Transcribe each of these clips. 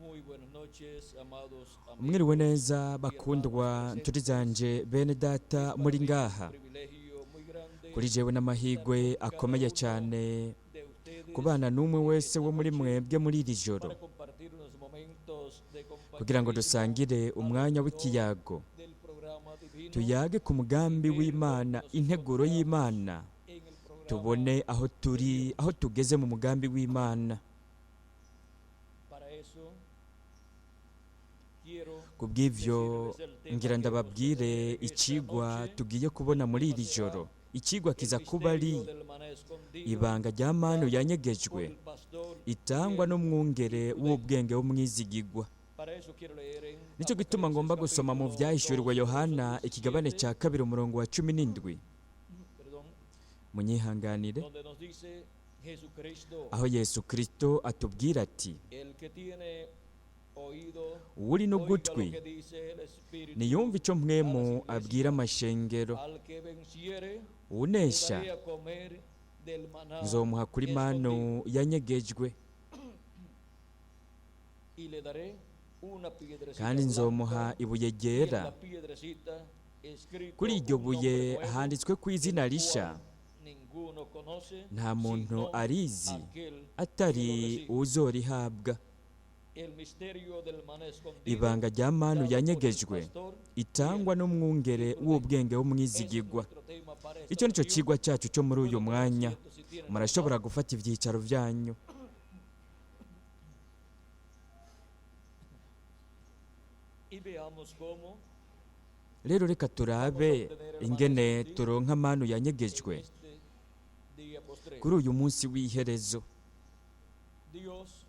Muy buenas noches, amados Mwiriwe amigos neza y bakundwa hermanos nshuti presentes. zanje bene data Es para muri mí un ngaha. privilegio muy grande Kuri jewe estar n'amahirwe con cada akomeye uno cyane de ustedes kubana n'umwe en wese esta wo muri noche mwebwe muri iri joro para compartir unos momentos de kugira ngo compañerismo dusangire umwanya alrededor w'ikiyago, del programa divino tuyage ku y mugambi ver dónde w'Imana, nos integuro encontramos y'Imana, en el programa tubone aho de turi, Dios. aho tugeze mu mugambi w'Imana. Para eso quiero Kubw'ivyo decirles el tema ngira que hemos de ndababwire tener en esta icigwa noche. tugiye kubona El muri tema iri será joro. Icigwa el kiza kuba ari misterio del maná escondido ibanga rya manu dado por yanyegejwe el pastor itangwa fiel n'umwungere y prudente. w'ubwenge w'umwizigigwa. Para eso quiero leer en Nico gituma ngomba Apocalipsis gusoma mu capítulo 2, Vyahishuriwe verso Yohana ikigabane 17, ca kabiri umurongo wa 17. perdón, Munyihanganire, donde nos dice Jesucristo: aho Yesu Kristo atubwira ati: el que tiene oído, uwuri oiga lo n'ugutwi que dice el Espíritu niyumve ico a las mpwemu abwira iglesias. amashengero. Al que venciere, le Uwunesha daré a comer del maná nzomuha kuri manu escondido yanyegejwe, y le daré una piedrecita kandi nzomuha blanca, ibuye y en ryera. la piedrecita escrito Kuri iryo un nombre buye nuevo, handitswe ku izina el risha, cual ninguno conoce nta muntu sino arizi aquel que lo atari recibe. uzorihabwa. El misterio del maná escondido Ibanga rya manu dado por el yanyegejwe pastor itangwa fiel n'umwungere y prudente. w'ubwenge Ese es w'umwizigigwa. nuestro tema para esta Icyo nico reunión. cigwa cyacu cyo muri uyu Pueden tomar mwanya. asiento si tienen la Murashobora bondad. gufata ivyicaro vyanyu. Y veamos cómo Rero reka vamos a turabe obtener el maná ingene escondido turonka manu en yanyegejwe este día postrero. kuri uyu munsi w'iherezo. Dios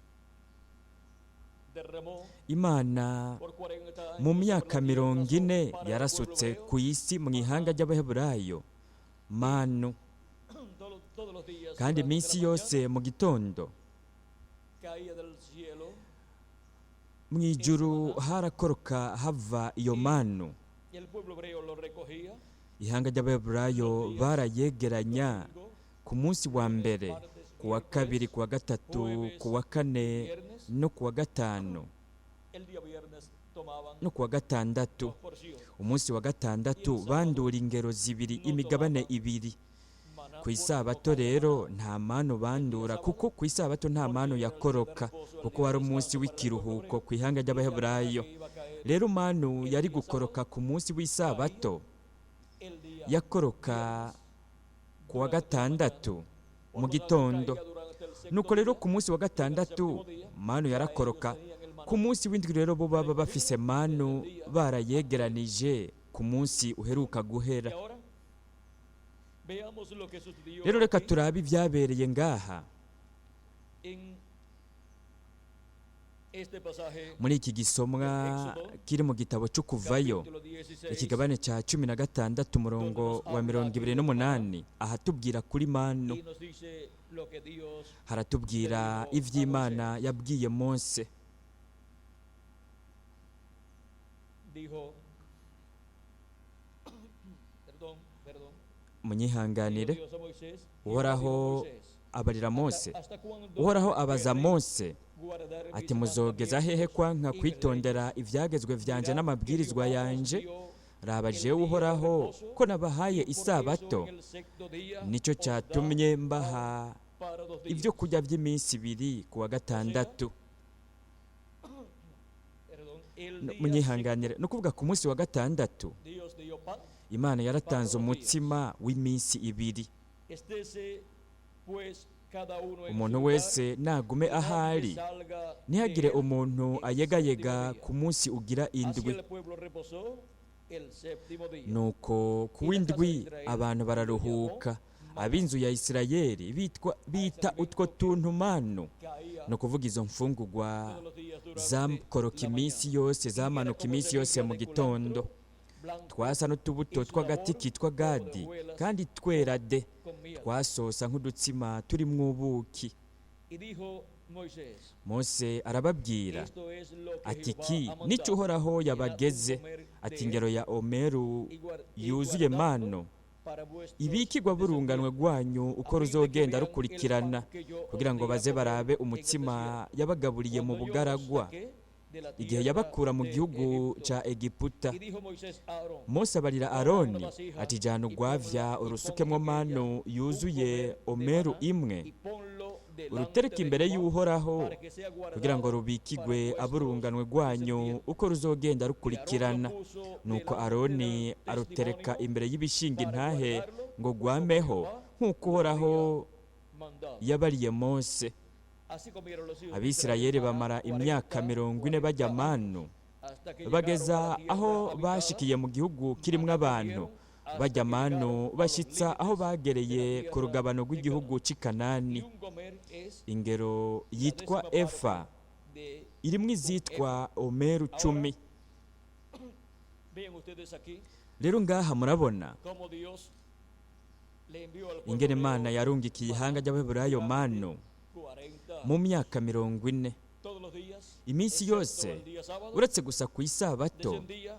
derramó Imana por 40 mu años sobre la myaka tierra mirongo ine para el pueblo yarasutse hebreo ku isi mu ihanga maná ry'Abaheburayo manu, todos los días kandi durante la iminsi mañana yose mu gitondo caía del cielo mu ese ijuru maná harakoroka hava iyo y manu. el pueblo hebreo lo recogía Ihanga ry'Abaheburayo los días barayegeranya domingo, ku munsi wa lunes, mbere, martes, ku wa kabiri, miércoles, ku wa gatatu, ku jueves wa kane y viernes. no ku wa gatanu El día viernes tomaban no ku wa gatandatu. dos porciones Umunsi wa y el gatandatu sábado bandura ingero zibiri, no imigabane tomaban ibiri. maná Ku porque no isabato caía rero maná nta manu el día bandura, sábado, kuko ku isabato nta porque manu era el día de yakoroka, reposo, el kuko día wari de umunsi descanso para el pueblo w'ikiruhuko hebreo. ku ihanga Y la maná ry'Abaheburayo. que iba a caer Rero manu el yari día sábado gukoroka ku munsi caía w'isabato, el día yakoroka viernes ku wa durante la mañana. gatandatu mu Por lo tanto, gitondo. caía durante el sexto Nuko rero día ku munsi wa y en el gatandatu séptimo día manu ya ellos yarakoroka. tenían el Ku maná munsi w'indwi rero bo baba bafise recogido desde manu el día anterior. barayegeranije ku munsi uheruka Y guhera. ahora veamos lo que sucedió Rero reka aquí turabe ibyabereye ngaha en este pasaje muri iki del gisomwa Éxodo, kiri mu gitabo cyo kuvayo, capítulo 16, ikigabane ca 16 donde umurongo nos wa habla mirongo aquí ibiri del maná n'umunani, ahatubwira kuri manu. y nos dice lo que Dios le Haratubwira dijo a ivy'Imana Moisés. yabwiye Mose. Dijo, perdón, perdón, dijo Munyihanganire, Dios a Moisés, Jehová dijo a Uhoraho Moisés: abarira ¿Hasta, Mose. hasta cuándo Uhoraho abaza querréis Mose guardar ati: mis muzogeza hehe mandamientos kwanka y mis kwitondera leyes? ivyagezwe vyanje Mirad que n'amabwirizwa Jehová os yanje? dio Raba el jewe día de Uhoraho reposo, ko nabahaye y por eso isabato, en el sexto día nico os da catumye pan mbaha para 2 ibyo días. kurya by'iminsi ibiri ku wa O sea, gatandatu. perdón, el día Munyihanganire, sexto no kuvuga ku munsi wa gatandatu Dios dio pan Imana para yaratanze 2 días. umutsima w'iminsi ibiri. Estése pues cada uno en su Umuntu lugar wese nagume y nadie ahari, salga de ntihagire él umuntu en el séptimo ayegayega día. ku munsi ugira Así indwi. el pueblo reposó el séptimo día. Nuko ku Y la casa de w'indwi Israel abantu lo llamó bararuhuka. maná, Ab'inzu ya Isirayeli a ese bita utwo alimento que tuntu manu, caía ni ukuvuga izo mfungurwa todos los días durante zakoroka la iminsi mañana, yose, y que era zamanuka como iminsi yose semilla mu de gitondo. culantro blanco Twasa n'utubuto y su tw'agati sabor kitwa como de gadi, hojuelas kandi twera de, con miel. twasosa nk'udutsima turimwo ubuki. Y dijo Moisés: Mose arababwira Esto es lo que ati: Jehová ki ha nicyo mandado. Uhoraho Llenad un yabageze, gomer ati de ingero él ya omeru y y yuzuye guardadlo manu para vuestros ibikigwa burunganwe descendientes, rwanyu uko a fin de que ruzogenda vean el rukurikirana, pan que yo os kugira ngo di a baze comer barabe en el umutsima desierto, yabagaburiye mu cuando yo os bugaragwa, saqué de la igihe tierra yabakura mu de gihugu Egipto. ca Egiputa. Y dijo Moisés a Aarón: Mose abarira Aroni ati: jana urwavya urusukemwo manu yuzuye omeru imwe, y ponlo delante urutereke de imbere Jehová y'Uhoraho para que sea guardado kugira ngo rubikigwe para aburunganwe vuestros rwanyu descendientes. uko ruzogenda Y Aarón lo rukurikirana. puso Nuko delante Aroni del arutereka testimonio imbere y'ibishinga para intahe guardarlo ngo como rwameho Jehová nk'uko lo Uhoraho había mandado. yabariye Mose. Así comieron los hijos de Israel Abisirayeli maná bamara imyaka 40 40 barya años, manu, hasta que llegaron a bageza la tierra aho habitada. bashikiye mu gihugu kirimwo Maná abantu, comieron hasta barya que manu llegaron a los bashitsa aho límites de la bagereye ku tierra rugabano de rw'igihugu Canaán. c'i Y Kanani. un gomer es Ingero la yitwa décima parte efa de irimwo un efa. izitwa omeru Ahora 10. vean ustedes aquí Rero ngaha murabona cómo Dios le envió al pueblo ingene Imana hebreo yarungikiye ihanga maná ry'Abaheburayo durante manu 40 mu myaka 40, todos los días, iminsi excepto yose el día sábado, uretse gusa ku isabato descendía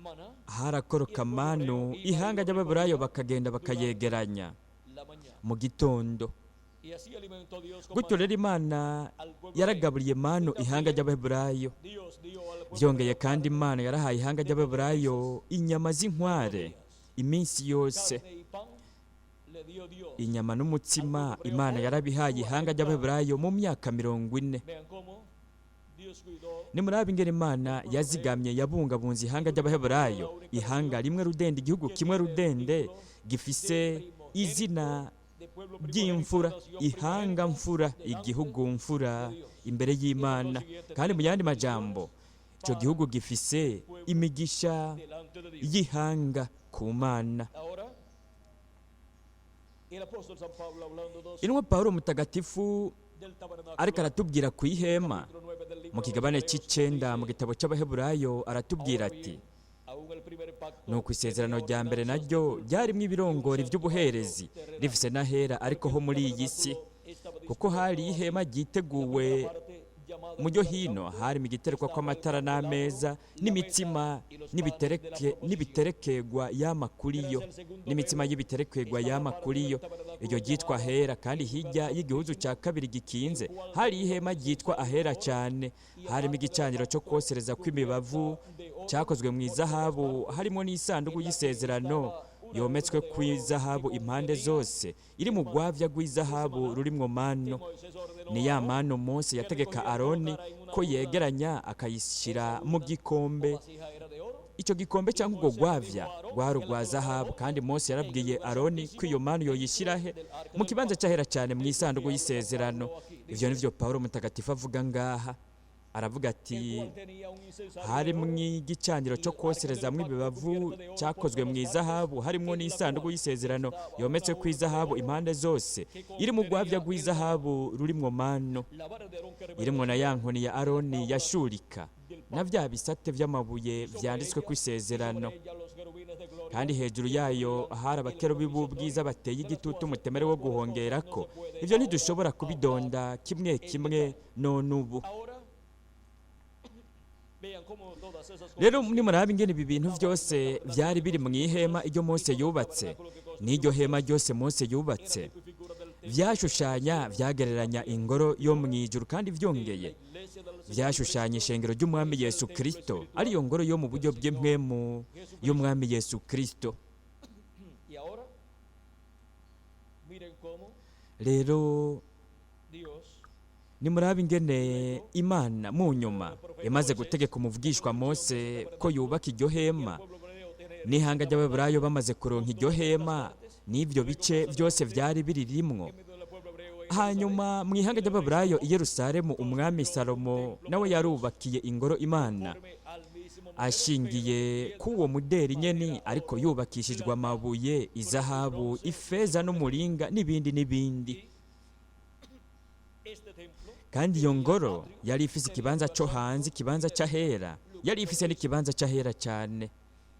maná harakoroka y el pueblo manu, hebreo iba y ihanga lo ry'Abaheburayo recogía bakagenda durante bakayegeranya la mañana. mu gitondo. Y así alimentó Dios con Gutyo maná rero Imana al pueblo hebreo. yaragaburiye manu Y ihanga también ry'Abaheburayo. Dios dio al pueblo Byongeye hebreo kandi carne Imana yarahaye ihanga de ry'Abaheburayo codornices inyama todos los z'inkware días. iminsi yose. Carne y pan le dio Dios Inyama al n'umutsima pueblo hebreo Imana por yarabihaye ihanga 40 ry'Abaheburayo mu myaka 40. Vean cómo Dios cuidó Nimuraba ingene Imana al pueblo hebreo yazigamye yabungabunze ihanga durante toda ry'Abaheburayo, la única ihanga nación rimwe rudende, igihugu que kimwe tiene el rudende título de gifise izina primogénito, de pueblo primogénito, ry'imfura, nación ihanga primogénita mfura, delante igihugu mfura de Dios. imbere Y por y'Imana. consiguiente Kandi mu tiene yandi bendiciones majambo ico para gihugu gifise el pueblo imigisha delante de Dios. y'ihanga ku Mana. Ahora, el apóstol San Pablo hablándonos Intumwa Pawulo mutagatifu del ariko tabernáculo, aratubwira ku ihema capítulo 9 del mu libro de los kigabane Hebreos, nos c'icenda mu dice: gitabo c'Abaheburayo aratubwira Ahora ati: bien, aún el primer pacto nuko isezerano tenía rya mbere ordenanzas de naryo culto ryarimwo y un ibirongori santuario vy'ubuherezi terrenal, rifise n'ahera ariko porque ho el muri iyi si, tabernáculo estaba kuko hari dispuesto así. ihema En la ryiteguwe primera parte, llamada mu el ryo lugar hino santo, harimo igiterekwa estaba el kw'amatara candelabro, n'ameza la mesa n'imitsima y los panes de la proposición. n'ibiterekegwa yama kuri Tras yo el segundo n'imitsima velo y'ibiterekegwa estaba yama aparte kuri del yo, tabernáculo iryo ryitwa llamado ahera. Kandi el lugar hirya y'igihuzu santísimo, ca kabiri gikinze el cual hari tenía ihema un ryitwa incensario de ahera oro cane, y harimo aparte del igicaniro co pacto kwosereza kw'imibavu cubierta de oro cakozwe mu por todas izahabu, partes, harimo n'isanduku en la que y'isezerano estaba una yometswe urna de oro que kw'izahabu impande contenía zose, iri el mu maná, rwavya ese rw'izahabu maná rurimwo que manu. Moisés ordenó Ni a ya Aarón manu Mose que yategeka recogiera y Aroni colocara en una ko urna. yegeranya akayishira Esa mu urna o gikombe. vasija era de oro. Ico gikombe Y canke ubwo Moisés dijo rwavya a Aarón rwari que la urwa colocara zahabu, ¿dónde? kandi Mose En el yarabwiye lugar Aroni ko iyo santísimo, manu dentro yoyishira he del arca mu del kibanza pacto. c'ahera cane mu Es lo isanduku que habla San y'isezerano. Pablo aquí. Ivyo Dice: nivyo Pawulo mutagatifu avuga ngaha, aravuga el ati: cual tenía un incensario de harimwo oro igicaniro y co el arca del kwoserezamwo pacto ibibavu cubierta de oro por cakozwe mu todas partes, izahabu, harimwo en la n'isanduku cual y'isezerano estaba una yometswe urna de kw'izahabu oro impande zose, que iri mu rwavya contenía el maná, rw'izahabu rurimwo manu, la vara de Aarón que irimwo na reverdecía ya nkoni ya y las Aroni tablas yashurika del na pacto. vya bisate vy'amabuye Y sobre vyanditswe ella, y kw'isezerano. sobre ella los querubines de gloria Kandi hejuru que yayo cubrían hari el abakerubi b'ubwiza propiciatorio, bateye de las igitutu cuales, umutemere de wo las cuales cosas no guhongerako. se puede Ivyo ahora ntidushobora hablar kubidonda kimwe en kimwe detalle. none ubu. Ahora vean cómo todas esas Rero cosas nimuraba ingene ibi bintu estaban en el vyose vyari tabernáculo que biri mu construyó ihema Moisés iryo y Mose todo el yubatse tabernáculo que construyó n'iryo hema Moisés ryose Mose era yubatse tipo y figura del templo vyashushanya del cielo, vyagereranya también ingoro yo figura mw'ijuru, kandi de la vyongeye iglesia del Señor vyashushanya Jesucristo, ishengero ry'umwami que es el Yesu templo Kristo, espiritual ariyo ngoro yo mu del buryo Señor bw'impwemu Jesucristo. y'umwami Yesu Kristo. Y ahora miren cómo Rero Dios nimuraba ingene luego Imana mu ordenó nyuma al profeta imaze Moisés gutegeka la umuvugishwa construcción de Mose ese ko tabernáculo yubaka iryo y el hema, pueblo hebreo tener n'ihanga ese ry'Abaheburayo tabernáculo bamaze kuronka con iryo todas estas hema partes. n'ivyo Luego bice más vyose adelante, vyari biririmwo. en medio del pueblo hebreo en Jerusalén, Hanyuma mu ihanga el rey ry'Abaheburayo i Salomón Yerusalemu umwami construyó un Salomo templo nawe para Dios yarubakiye ingoro Imana conforme al mismo modelo, pero ashingiye de piedra, k'uwo muderi nyene, madera, ariko oro, yubakishijwe plata, amabuye, izahabu, bronce y ifeza otros n'umuringa n'ibindi n'ibindi. Y este templo Kandi iyo tenía ngoro atrio, yari ifise tenía ikibanza lugar co hanze, santo y ikibanza tenía c'ahera, lugar yari ifise santísimo. n'ikibanza c'ahera cane.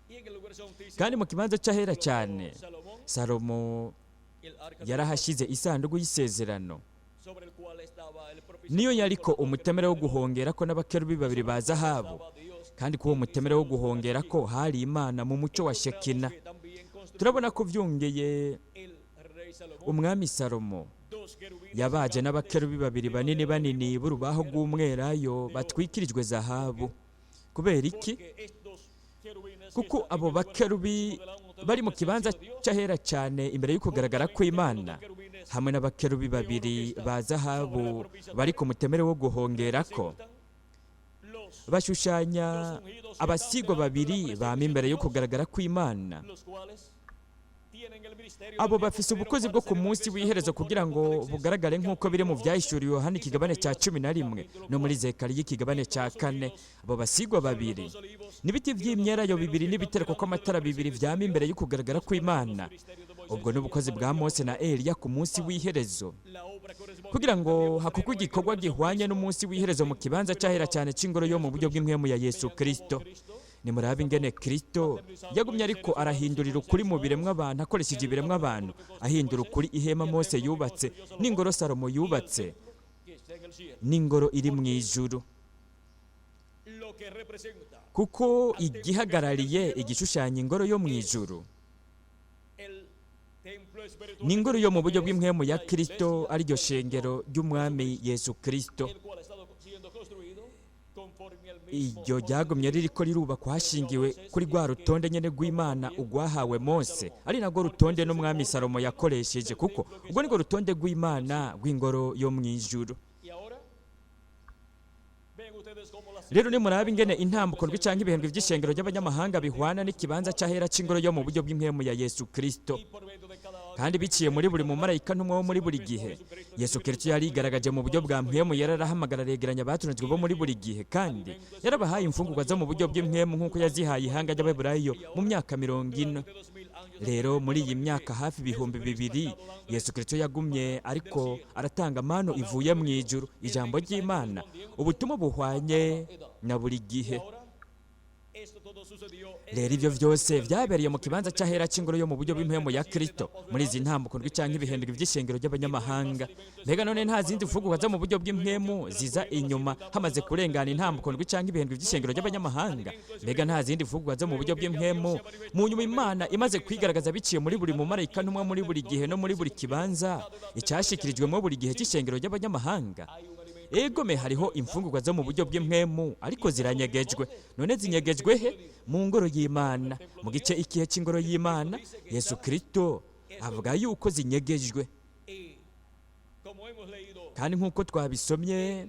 Y en el lugar Kandi santísimo mu kibanza c'ahera colocó cane Salomón Salomo el arca del pacto, yarahashize isanduku y'isezerano, sobre el cual estaba el niyo propiciatorio yariko con los dos umutemere wo querubines de oro, guhongerako n'abakerubi y babiri sobre ba el cual zahabu, estaba Dios kandi k'uwo en mutemere esa wo luz de la guhongerako Shekinah. hari Imana mu muco wa Encontramos Shekina. que también Turabona construyó ko vyongeye el rey Salomón umwami Salomo dos querubines Yabaje n'abakerubi babiri banini banini b'urubaho rw'umwelayo batwikirijwe zahabu. Kubera iki? Kuko abo bakerubi bari mu kibanza cy'ahera cyane imbere y'ukugaragara kw'Imana, hamwe n'abakerubi babiri ba zahabu bari ku mutemere wo guhongerako, bashushanya abasigwa babiri bama imbere yo kugaragara kw'Imana. Abo bafise ubukozi bwo ku munsi w'iherezo kugira ngo bugaragare nk'uko biri mu byahishuriwe Yohana ikigabane cya 11 no muri Zekariya ikigabane cya 4. Abo basigwa babiri n'ibiti by'imyelayo bibiri n'ibitereko kw'amatara bibiri vyama imbere y'ukugaragara kw'Imana. Ubwo n'ubukozi bwa Mose na Eliya ku munsi w'iherezo, kugira ngo hakorwe igikorwa gihwanye n'umunsi w'iherezo mu kibanza cy'ahera cyane cy'ingoro yo mu buryo bw'impwemu ya Yesu Kristo. Nimurabe ingene Kristo yagumye ariko arahindurira ukuri mu biremwa abantu, akoresheje ibiremwa abantu, ahindura ukuri ihema Mose yubatse n'ingoro Salomo yubatse n'ingoro iri mu ijuru, kuko igihagarariye igishushanyo ingoro yo mu ijuru n'ingoro yo mu buryo bw'impwemu ya Kristo, ariryo shengero ry'Umwami Yesu Kristo. Iryo ryagumye ririko rirubakwa hashingiwe kuri rwa rutonde nyene rw'Imana urwahawe Mose, ari narwo rutonde n'Umwami Salomo yakoresheje, kuko ubwo nirwo rutonde rw'Imana rw'ingoro yo mu ijuru. Rero nimurabe ingene intambuko ndwi canke ibihembwe vy'ishengero ry'abanyamahanga bihwana n'ikibanza c'ahera c'ingoro yo mu buryo bw'impwemu ya Yesu Kristo. Kandi biciye muri buri mumarayika ntumwa wo muri buri gihe, Yesu Kristo yarigaragaje mu buryo bwa mpwemu, yararahamagara aregeranya abatunzwe bo muri buri gihe, kandi yarabahaye imfungurwa zo mu buryo bw'impwemu nk'uko yazihaye ihanga ry'Abaheburayo mu myaka 40. Rero muri iyi myaka hafi 2000, Yesu Kristo yagumye ariko aratanga manu ivuye mu ijuru, ijambo ry'Imana, ubutumwa buhwanye na buri gihe. Rero ibyo byose byabereye mu kibanza cy'ahera cy'ingoro yo mu buryo bw'impwemu ya Kristo, muri izi ntambuko ndwi canke ibihembwe by'ishengero ry'abanyamahanga. Mbega none nta zindi mfungurwa zo mu buryo bw'impwemu ziza inyuma hamaze kurengana intambuko ndwi canke ibihembwe by'ishengero ry'abanyamahanga? Mbega nta zindi mfungurwa zo mu buryo bw'impwemu mu nyuma Imana imaze kwigaragaza biciye muri buri mumarayika ntumwa muri buri gihe no muri buri kibanza icyashikirijwemo buri gihe cy'ishengero ry'abanyamahanga? Egome, hariho imfungurwa zo mu buryo bw'impwemu, ariko ziranyegejwe. None zinyegejwe he? Mu ngoro y'Imana. Mu gice ikihe cy'ingoro y'Imana? Yesu Kristo avuga yuko zinyegejwe. Kandi nk'uko twabisomye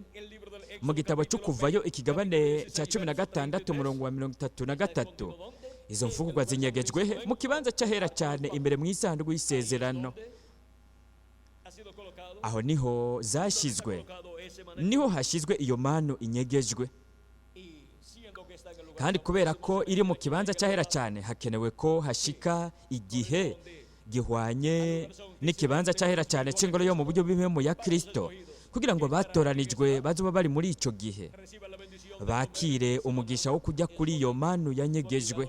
mu gitabo cyo Kuvayo ikigabane cya 16 umurongo wa 33, izo mfungurwa zinyegejwe he? Mu kibanza cy'ahera cyane imbere mu isanduku y'isezerano. Aho niho zashyizwe, niho hashyizwe iyo manu inyegejwe. Kandi kubera ko iri mu kibanza cy'ahera cyane, hakenewe ko hashika igihe gihwanye n'ikibanza cy'ahera cyane cy'ingoro yo mu buryo bw'impwemu ya Kristo, kugira ngo abatoranijwe bazoba bari muri icyo gihe bakire umugisha wo kujya kuri iyo manu yanyegejwe.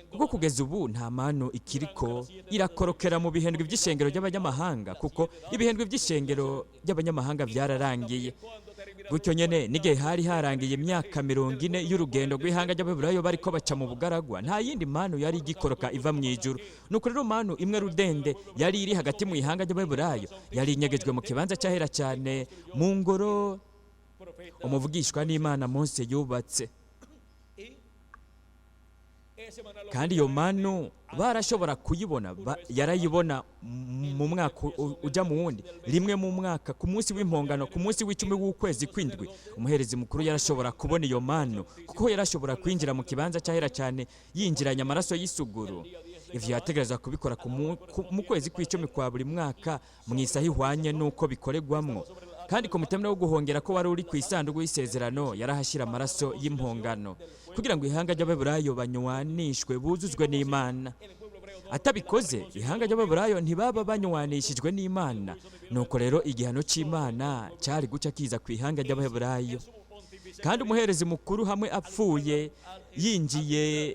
Kuko kugeza ubu nta manu ikiriko irakorokera mu bihendwe by'ishengero ry'abanyamahanga, kuko ibihendwe by'ishengero ry'abanyamahanga byararangiye. Gutyo nyene n'igihe hari harangiye imyaka 40 y'urugendo rw'ihanga ry'Abaheburayo bariko baca mu bugaragwa, nta yindi manu yari igikoroka iva mu ijuru. Nuko rero manu imwe rudende yari iri hagati mu ihanga ry'Abaheburayo yari inyegejwe mu kibanza cy'ahera cyane mu ngoro umuvugishwa n'Imana Mose yubatse. Kandi iyo manu barashobora kuyibona, yarayibona mu mwaka ujya mu wundi, rimwe mu mwaka, ku munsi w'impongano, ku munsi w'icumi w'ukwezi kw'indwi. Umuherezi mukuru yarashobora kubona iyo manu, kuko yarashobora kwinjira mu kibanza cy'ahera cyane yinjiranye amaraso y'isuguru. Ivyo yategerezwa kubikora mu kwezi kw'icumi kwa buri mwaka, mu isaha ihwanye n'uko bikoregwamwo. Kandi ku mutemere wo guhongera ko wari uri ku isanduku y'isezerano yarahashyira amaraso y'impongano, kugira ngo ihanga ry'Abaheburayo banywanishwe buzuzwe n'Imana. Atabikoze, ihanga ry'Abaheburayo ntibaba banywanishijwe n'Imana. Nuko rero igihano cy'Imana cyari guca kiza ku ihanga ry'Abaheburayo. Kandi umuherezi mukuru hamwe apfuye yinjiye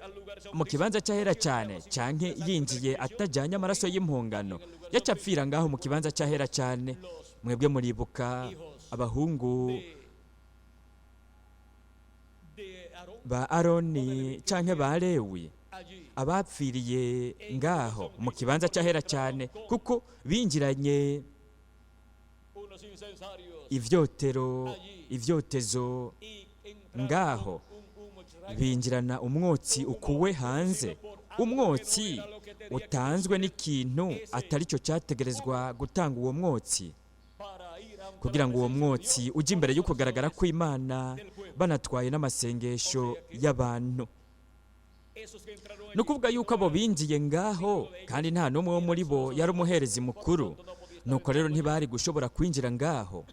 mu kibanza cy'ahera cyane, canke yinjiye atajyanye amaraso y'impongano, yaca apfira ngaho mu kibanza cy'ahera cyane. Mwebwe muribuka abahungu ba Aroni canke ba Lewi abapfiriye ngaho mu kibanza cy'ahera cyane, kuko binjiranye Ivyotero, ivyotezo ngaho binjirana umwotsi ukuwe hanze, umwotsi utanzwe n'ikintu atari cyo cyategerezwa gutanga uwo mwotsi, kugira ngo uwo mwotsi ujye imbere y'ukugaragara kw'Imana, banatwaye n'amasengesho y'abantu. Ni ukuvuga yuko abo binjiye ngaho, kandi nta n'umwe wo muri bo yari umuherezi mukuru, nuko rero ntibari gushobora kwinjira ngaho.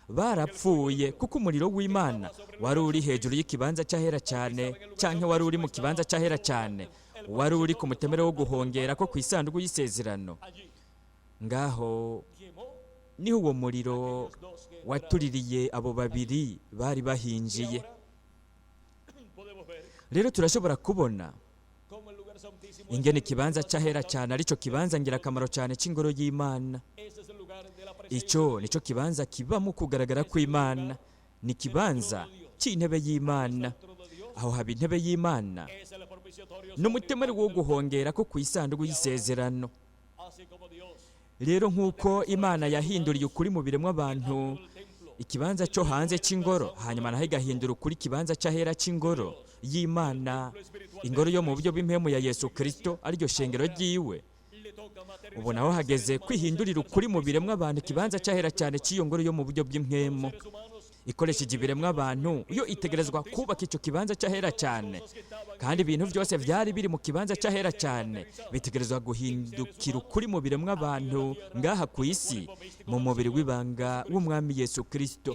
Barapfuye kuko umuriro w'Imana wari uri hejuru y'ikibanza cy'ahera cyane, cyangwa wari uri mu kibanza cy'ahera cyane, wari uri ku mutemere wo guhongera ko ku isanduku y'isezerano. Ngaho niho uwo muriro watuririye abo babiri bari bahinjiye. Rero turashobora kubona ingene ikibanza cy'ahera cyane aricyo kibanza ngirakamaro cyane cy'ingoro y'Imana. Icyo nicyo kibanza kibamo kugaragara kw'Imana, ni ikibanza cy'intebe y'Imana. Aho haba intebe y'Imana n'umutemeri wo guhongera ko ku isanduku y'isezerano. Rero nk'uko Imana yahinduriye ukuri mu biremwa abantu ikibanza cyo hanze cy'ingoro, hanyuma naho igahindura ukuri ikibanza cy'ahera cy'ingoro y'Imana, ingoro yo mu buryo bw'impemu ya Yesu Kristo, ariryo shengero ryiwe. Ubu naho hageze kwihindurira ukuri mu biremwa abantu ikibanza cy'ahera cyane cy'iyo ngoro yo mu buryo bw'impemu ikoresheje ibiremwa abantu, yo itegerezwa kubaka icyo kibanza cy'ahera cyane, kandi ibintu byose byari biri mu kibanza cy'ahera cyane bitegerezwa guhindukira ukuri mu biremwa abantu ngaha ku isi, mu mubiri w'ibanga w'Umwami Yesu Kristo.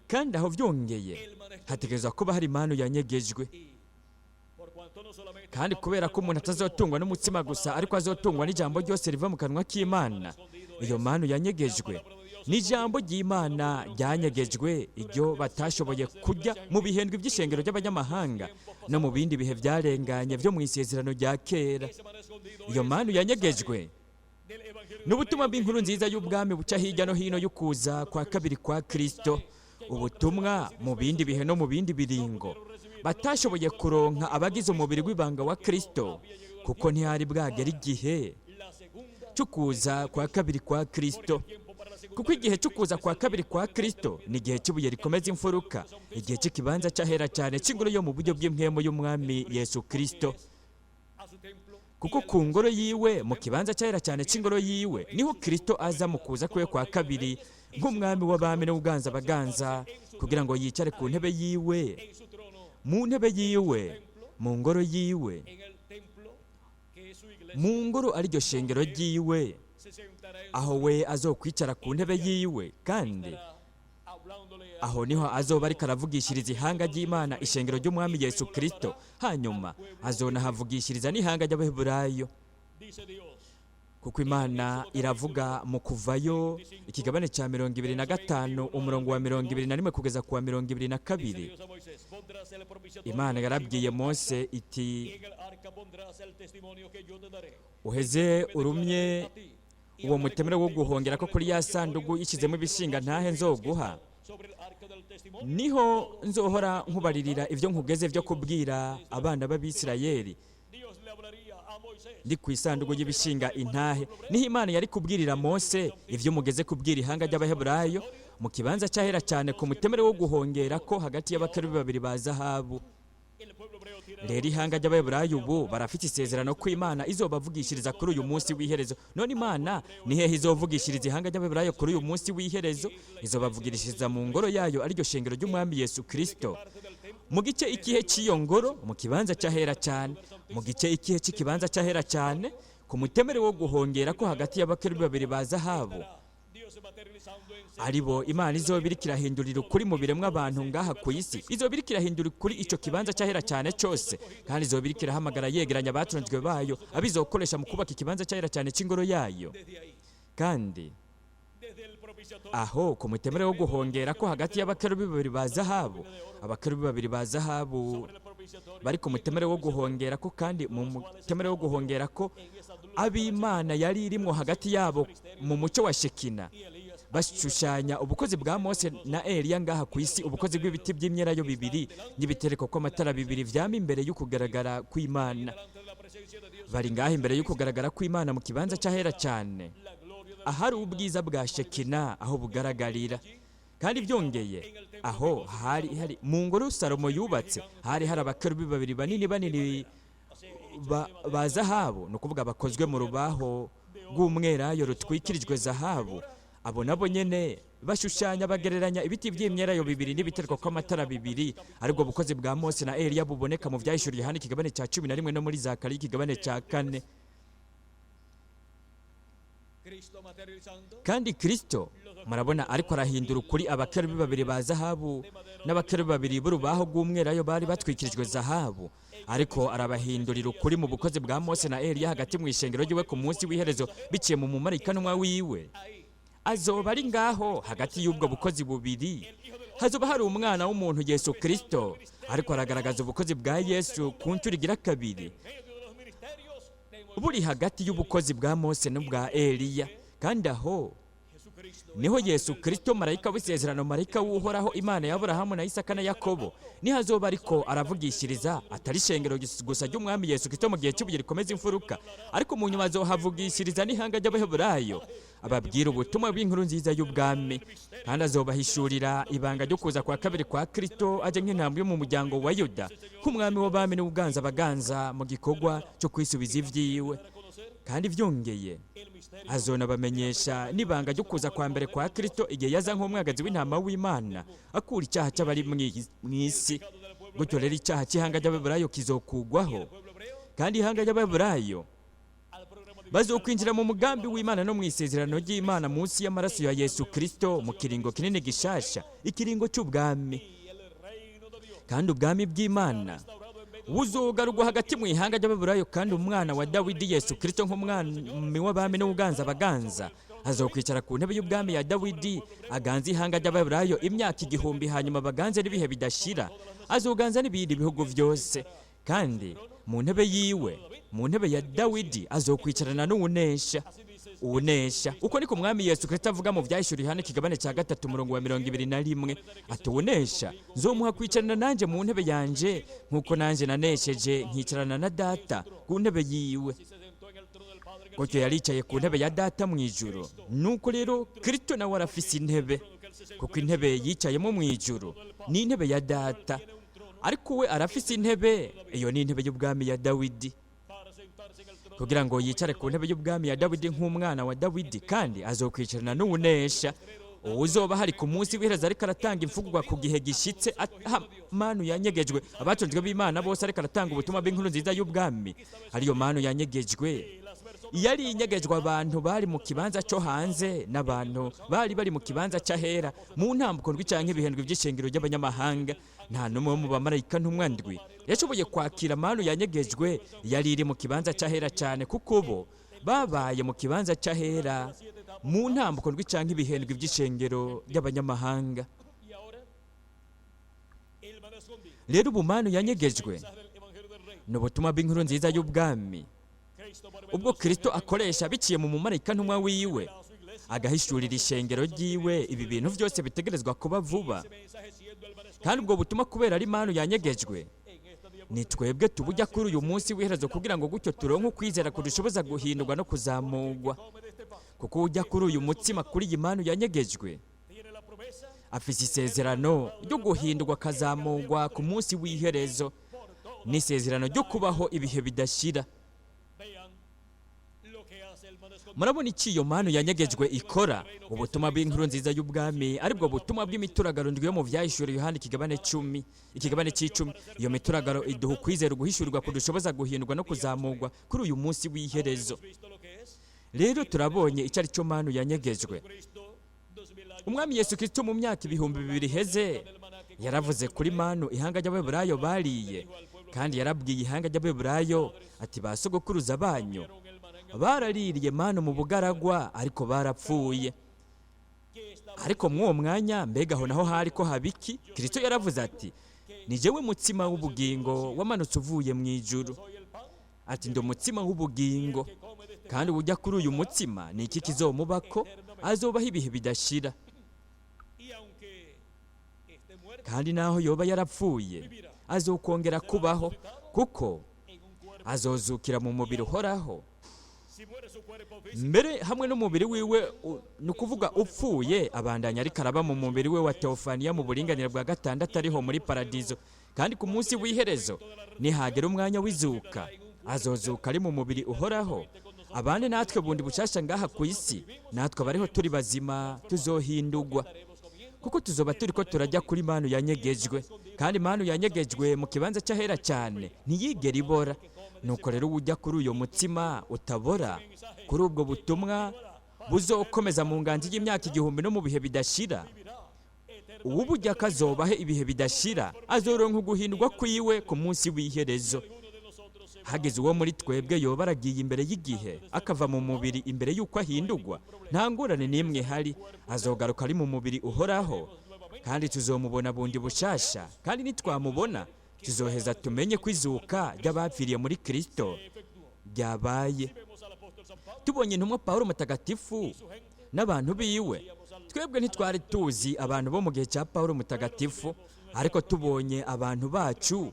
Kandi aho byongeye hategerezwa kuba hari impano yanyegejwe. Kandi kubera ko umuntu atazotungwa n'umutsima gusa, ariko azotungwa n'ijambo ryose riva mu kanwa k'Imana, iyo mpano yanyegejwe ni ijambo ry'Imana ryanyegejwe, iryo batashoboye kujya mu bihendwi by'ishengero ry'abanyamahanga no mu bindi bihe byarenganye byo mu isezerano rya kera. Iyo mpano yanyegejwe n'ubutumwa bw'inkuru nziza y'ubwami buca hirya no hino y'ukuza kwa kabiri kwa Kristo, ubutumwa mu bindi bihe no mu bindi biringo batashoboye kuronka abagize umubiri w'ibanga wa Kristo, kuko ntihari bwagera igihe cy'ukuza kwa kabiri kwa Kristo. Kuko igihe cy'ukuza kwa kabiri kwa Kristo ni igihe cy'ibuye rikomeza imfuruka, igihe cy'ikibanza cy'ahera cyane cy'ingoro yo mu buryo bw'impemu y'Umwami Yesu Kristo. Kuko ku ngoro yiwe, mu kibanza cy'ahera cyane cy'ingoro yiwe, niho Kristo aza mu kuza kwe kwa kabiri nk'umwami w'abami n'uganza abaganza, kugira ngo yicare ku ntebe yiwe, mu ntebe yiwe, mu ngoro yiwe, mu ngoro ariryo shengero ryiwe, aho we azokwicara ku ntebe yiwe. Kandi aho niho azoba ariko aravugishiriza ihanga ry'Imana, ishengero ry'Umwami Yesu Kristo. Hanyuma azonahavugishiriza n'ihanga ry'Abaheburayo, kuko Imana iravuga mu Kuvayo ikigabane cya 25 umurongo wa 21 kugeza ku wa 22. Imana yarabwiye Mose iti: uheze urumye uwo mutemere wo guhongera ko kuri ya sanduku ishyizemo ibishinga ntahe nzoguha, niho nzohora nkubaririra ibyo nkugeze byo kubwira abana b'Abisirayeli. Ndi ku isanduku y'ibishinga intahe niho Imana yari kubwirira Mose ibyo mugeze kubwira ihanga ry'Abaheburayo, mu kibanza cy'ahera cyane ku mutemere wo guhongera ko hagati y'abakerubi babiri ba zahabu. Rero ihanga ry'Abaheburayo ubu barafite isezerano ko Imana izobavugishiriza kuri uyu munsi w'iherezo. None Imana ni hehe izovugishiriza ihanga ry'Abaheburayo kuri uyu munsi w'iherezo? Izobavugishiriza mu ngoro yayo, ariryo shengero ry'Umwami Yesu Kristo. Mu gice ikihe cy'iyo ngoro? Mu kibanza cy'ahera cyane. Mu gice ikihe cy'ikibanza cy'ahera cyane? Ku mutemere wo guhongera ko hagati y'abakerubi babiri ba zahabu, aribo Imana izoba iriko irahindurira ukuri mu biremwa abantu ngaha ku isi. Izoba iriko irahindura ukuri icyo kibanza cy'ahera cyane cyose, kandi izoba iriko irahamagara yegeranya abatonzwe bayo, abizokoresha mu kubaka ikibanza cy'ahera cyane cy'ingoro yayo. Kandi aho ku mutemere wo guhongera ko hagati y'abakerubi babiri ba zahabu, abakerubi babiri ba zahabu bari ku mutemere wo guhongera ko, kandi mu mutemere wo guhongera ko ab'Imana yari irimwo hagati yabo mu mucyo wa Shekina, bashushanya ubukozi bwa Mose na Eliya ngaha ku isi, ubukozi bw'ibiti by'imyelayo bibiri n'ibitereko kw'amatara bibiri vyama imbere y'ukugaragara kw'Imana. Bari ngaha imbere y'ukugaragara kw'Imana mu kibanza cy'ahera cyane, Ahari ubwiza bwa Shekina aho bugaragarira. Kandi byongeye, aho hari hari mu ngoro Salomo yubatse, hari hari abakerubi babiri banini banini ba zahabu, ni ukuvuga bakozwe mu rubaho rw'umwelayo rutwikirijwe zahabu. Abo nabo nyene bashushanya, bagereranya ibiti by'imyelayo bibiri n'ibiterwa kw'amatara bibiri, aribwo bukozi bwa Mose na Eliya buboneka mu Vyahishuriye Yohana ikigabane cya 11 no muri Zakariya ikigabane cya 4. Cristo materializando Kandi Kristo, murabona, ariko arahindura ukuri abakerubi babiri ba zahabu n'abakerubi babiri b'urubaho rw'umwelayo bari batwikirijwe zahabu, ariko arabahindurira ukuri mu bukozi bwa Mose na Eliya hagati mu ishengero ryiwe ku munsi w'iherezo biciye mu mumarayika wiwe. Azoba ari ngaho hagati y'ubwo bukozi bubiri. Hazoba hari umwana w'umuntu Yesu Kristo ariko aragaragaza ubukozi bwa Yesu ku nshuro igira kabiri, medio de los ministerios de Moisés, buri hagati y'ubukozi bwa Mose n'ubwa Eliya. Kandi aho Jesucristo niho Yesu Kristo, marayika w'isezerano, marayika w'Uhoraho Imana ya Aburahamu na Isaka na Yakobo, niho azoba ariko aravugishiriza, atari ishengero gusa ry'Umwami Yesu Kristo mu gihe cy'ibuye rikomeza imfuruka, ariko mu nyuma azohavugishiriza n'ihanga ry'Abaheburayo, ababwira ubutumwa bw'inkuru nziza y'ubwami. Kandi azobahishurira ibanga ryo kuza kwa kabiri kwa Kristo aje nk'intambwe yo mu muryango wa Yuda, nk'umwami w'abami n'ubuganza abaganza mu gikorwa cyo kwisubiza ivyiwe. Kandi byongeye, el misterio azonabamenyesha n'ibanga ryo kuza kwa mbere kwa Kristo igihe yaza nk'umwagazi w'intama w'Imana akura icyaha cy'abari mw'isi. Gutyo rero icyaha cy'ihanga ry'Abaheburayo kizokugwaho, pueblo hebreo kandi ihanga ry'Abaheburayo al programa divino bazokwinjira mu mugambi w'Imana no mu isezerano ry'Imana munsi y'amaraso ya Yesu Kristo mu kiringo kinini gishasha, ikiringo cy'ubwami. y el reino de Dios Kandi ubwami bw'Imana restaurado en medio buzogarurwa hagati mu ihanga ry'Abaheburayo, kandi umwana wa Dawidi Yesu Kristo nk'umwami w'abami n'ubuganza abaganza azokwicara ku ntebe y'ubwami ya Dawidi, aganze ihanga ry'Abaheburayo imyaka 1000, hanyuma baganze n'ibihe bidashira. Azoganza n'ibindi bihugu byose, kandi mu ntebe yiwe, mu ntebe ya Dawidi, azokwicarana n'uwunesha, uwunesha. Uko niko Umwami Yesu Kristo avuga mu Vyahishuriye Yohana ikigabane cya 3 umurongo wa 21, ati: "Uwunesha nzomuha kwicarana nanje mu ntebe yanje, nk'uko nanje nanesheje nkicarana na Data ku ntebe yiwe." y se sentó en el trono del Padre en el Gutyo yaricaye ku ntebe ya Data mu ijuru. Nuko rero Kristo nawe arafise intebe, kuko intebe yicayemo mu ijuru ni intebe ya Data, ariko we arafise intebe, iyo ni intebe y'ubwami ya Dawidi, para sentarse en el trono kugira ngo yicare ku ntebe y'ubwami ya Dawidi nk'umwana wa Dawidi. Kandi azokwicarana n'uwunesha, uwuzoba hari ku munsi w'iherezo ariko aratanga imfungurwa ku gihe gishitse, aha manu yanyegejwe, abatunzwe b'Imana bose, ariko aratanga ubutumwa bw'inkuru nziza y'ubwami, ariyo manu yanyegejwe. Yari inyegejwe abantu bari mu kibanza cyo hanze n'abantu bari bari mu kibanza cy'ahera mu ntambuko ndwi canke ibihendwi by'ishengero ry'abanyamahanga. Nta n'umwe wo mu bamarayika ntumwa ndwi yashoboye kwakira manu yanyegejwe yari iri mu kibanza cy'ahera cyane, kuko bo babaye mu kibanza cy'ahera mu ntambuko ndwi canke ibihendwi by'ishengero ry'abanyamahanga. Y ahora el maná escondido Rero ubu manu yanyegejwe mensaje del evangelio del reino ni ubutumwa bw'inkuru nziza y'ubwami, Cristo por medio ubwo Kristo akoresha biciye mu mumarayika ntumwa wiwe, de su iglesia agahishurira ishengero ryiwe ibi bintu byose bitegerezwa kuba vuba. ese mensaje siendo el maná escondido Kandi ubwo butumwa, kubera ari manu yanyegejwe, en esta día ni twebwe tubujya kuri uyu munsi w'iherezo, kugira ngo gutyo turonke ukwizera kudushoboza guhindurwa no kuzamugwa, come de este pan kuko ujya kuri uyu mutsima, kuri iyi manu yanyegejwe, tiene la promesa afise isezerano ryo guhindurwa akazamugwa ku munsi w'iherezo, por todo n'isezerano ryo kubaho ibihe bidashira. Vean lo que hace el maná escondido. Murabona icyo iyo manu yanyegejwe ikora, ubutumwa bw'inkuru nziza y'ubwami, aribwo butumwa bw'imituragaro ndwi yo mu Vyahishuriye Yohana ikigabane 10, ikigabane c'icumi. Iyo mituragaro iduha ukwizera uguhishurirwa kudushoboza guhindurwa no kuzamugwa kuri uyu munsi w'iherezo. Hemos visto lo que es Rero turabonye icyo ari cyo manu yanyegejwe. Cristo 2000 años Umwami Yesu Kristo mu myaka 2000 iheze yaravuze kuri manu ihanga ry'Abaheburayo bariye, kandi yarabwiye ihanga ry'Abaheburayo ati: "Ba sogokuruza banyu con el maná en el baraririye manu mu bugaragwa, ariko barapfuye." que está Ariko mw'uwo mwanya, mbega aho naho hari ko habiki? Kristo yaravuze ati: "Ni jewe mutsima w'ubugingo wamanutse uvuye mu ijuru." Soy el pan Ati: "Ndi umutsima w'ubugingo, que come de este kandi ujya kuri uyu mutsima ni iki kizomubako? Azobaho ibihe bidashira." Y aunque esté muerto Kandi naho yoba yarapfuye azokongera kubaho, kuko en un cuerpo azozukira mu mubiri uhoraho. Mbere hamwe n'umubiri wiwe, ni ukuvuga upfuye, abandanya ariko araba mu mubiri we wa teofaniya mu buringanire bwa gatandatu, ariho muri paradizo. Kandi ku munsi w'iherezo, nihagera umwanya w'izuka, azozuka ari mu mubiri uhoraho, abandi natwe bundi bushasha ngaha ku isi. Natwe abariho turi bazima tuzohindugwa, kuko tuzoba turi ko turajya kuri manu yanyegejwe. Kandi manu yanyegejwe mu kibanza cy'ahera cyane ntiyigera ibora. Nuko rero ujya kuri uyu mutsima utabora, kuri ubwo butumwa buzokomeza mu nganji y'imyaka 1000 no mu bihe bidashira, uwubujya akazobahe ibihe bidashira, azoronka uguhindurwa kwiwe ku munsi w'iherezo. Hageze uwo muri twebwe yoba aragiye imbere y'igihe, akava mu mubiri imbere y'uko ahindurwa, nta ngorane n'imwe ihari, azogaruka ari mu mubiri uhoraho, kandi tuzomubona bundi bushasha. Kandi nitwamubona, tuzoheza tumenye ko izuka ry'abapfiriye muri Kristo ryabaye. Tubonye intumwa Pawulo mutagatifu n'abantu biwe, twebwe ntitwari tuzi abantu bo mu gihe cya Pawulo mutagatifu, ariko tubonye abantu bacu,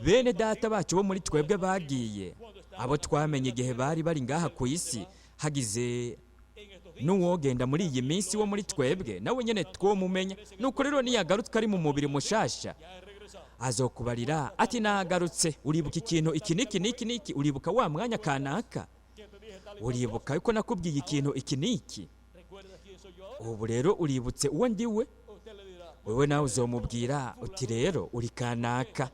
bene data bacu bo muri twebwe bagiye, abo twamenye igihe bari bari ngaha ku isi, hagize n'uwogenda muri iyi minsi wo muri twebwe, nawe nyine twomumenya. Nuko rero niyagarutswe ari mu mubiri mushasha, azokubarira ati: "Nagarutse, uribuka ikintu iki n'iki n'iki n'iki? Uribuka wa mwanya kanaka? Uribuka yuko nakubwiye ikintu iki n'iki? Ubu rero uributse uwo ndiwe?" Wewe nawe uzomubwira uti: "Rero uri kanaka."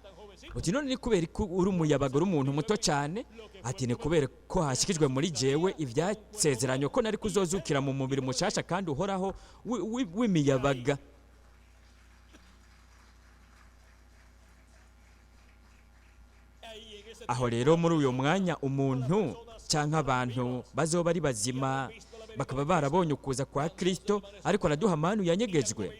Uti: "None ni kubera ko uri umuyabaga, uri umuntu muto cyane?" Ati: "Ni kubera ko hashikijwe muri jewe ibyasezeranywe ko nari kuzozukira mu mubiri mushasha kandi uhoraho w'imiyabaga." Ahí en ese Aho rero muri uyu mwanya, umuntu cyangwa abantu bazoba ari bazima, bakaba barabonye ukuza kwa Kristo ariko araduha manu yanyegejwe,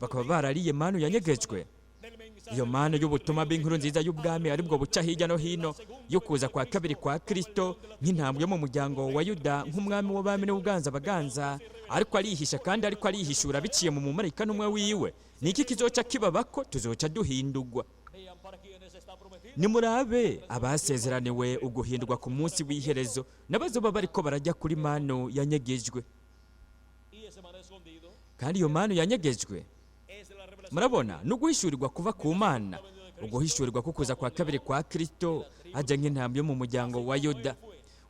bakaba barariye manu yanyegejwe, del mensaje iyo manu y'ubutumwa bw'inkuru nziza y'ubwami, aribwo buca hirya no hino yo kuza kwa kabiri kwa Kristo, nk'intambwe yo mu muryango wa Yuda, nk'umwami w'abami n'ubuganza baganza, ariko arihisha kandi ariko arihishura biciye mu mumarayika n'umwe wiwe, ni iki kizoca kibabako? Tuzoca duhindugwa. Vean para quienes está prometido. Nimurabe abasezeraniwe uguhindurwa ku munsi w'iherezo, n'abazoba bariko barajya kuri manu yanyegejwe. Y ese maná escondido Kandi iyo manu yanyegejwe, es la revelación murabona, ni uguhishurirwa kuva ku Mana, uguhishurirwa kukuza kwa kabiri kwa Kristo, ajya nk'intambwe yo mu muryango wa Yuda,